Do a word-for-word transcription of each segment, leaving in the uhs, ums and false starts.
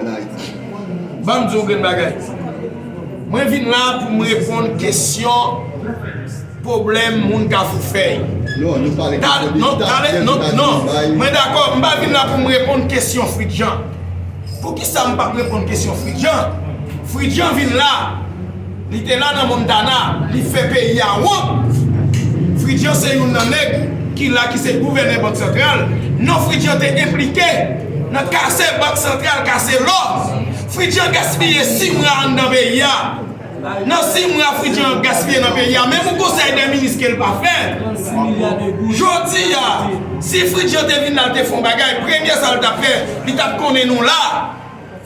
ann Ayiti. Ban m di w yon grenn bagay. Mwen vin la pou m reponn kesyon pwoblèm moun Kafou Fèy. Non, nou pale Kafou Distans, non, tale, non, non. Mwen dakò, m pa vin la pou m reponn kesyon Fritjan. Poukisa m p ap reponn kesyon Fritjan? Fritjan vin la. Li te la nan Montana, li fè peyi a wont. Fritjan se youn nan nèg ki la, ki se gouvènè Bank Santral. Non, Fritjan te enplike nan kase Bank Santral, kase lò. Fritjan gaspiye sis mwa anndan peyi a. Nan sis mwa, Fritjan gaspiye nan peyi a. Menm yon konsèy dè minis ke l pa fè. Jodi a, si Fritjan te vin la, l te fè yon bagay, premye sa l t ap fè, li t ap konnen nou la.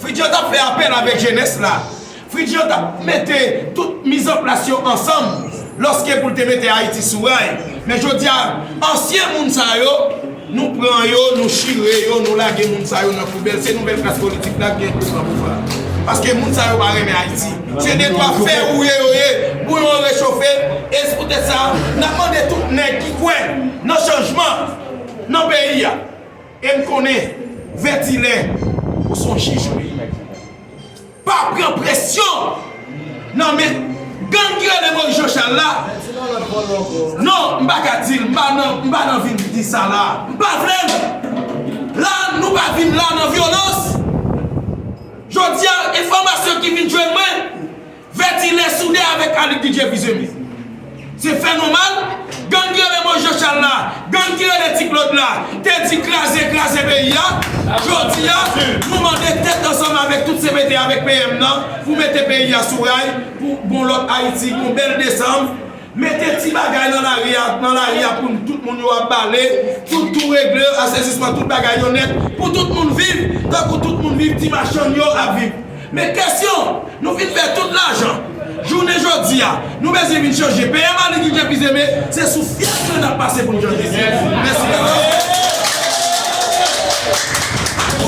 Fritjan t ap fè apèl avèk jenès la. Fritjan t ap mete tout mizanplas yo ansanm lòske pou l te mete Ayiti sou ray. Men jodi a, ansyen moun sa yo, nou pran yo, nou chire yo, nou lage moun sa yo nan poubèl. Se nouvèl klas politik la k gen koz nan pouvwa. Paske moun sa yo pa renmen Ayiti. Se de twa fè wouye yo ye, bouyon yo rechofe. E se poutèt sa, n ap mande tout nèg ki kwè nan chanjman nan peyi a. E m konnen, Vètilè, ou se yon jij wi. Pa pran presyon nan men gang ki rele Moyiz Jan Chal la. Non, m pa ka di l, m pa nan, m pa nan vin di sa la. M pa vle l. La, nou pa vin la nan vyolans. Jodi a, enfòmasyon ki vin jwenn mwen, Vètilè soude avèk Alix Didier Fils-Aimé. Se fè nòmal, gang ki rele Moyiz Jan Chal la, gang ki rele Ti Claude la, te di kraze, kraze peyi a. Jodi a, nou mande tèt ansanm avèk tout C P T, avèk P M nan, pou mete peyi a sou ray, pou bon lòt Ayiti, bon bèl desanm. Mete ti bagay nan lari a, nan lari a pou tout moun yo ap bale, tout tou regle, asènisman, tout bagay yo nèt, pou tout moun viv, tankou tout moun viv, ti machann yo ap viv. Men kesyon, nou fin fè tout lajan. Jounen jodi a, nou bezwen vin chanje. P M Alix Didier Fils-Aimé, se sou fyèl ke n ap pase pou n chanje. Mèsi, mèsi.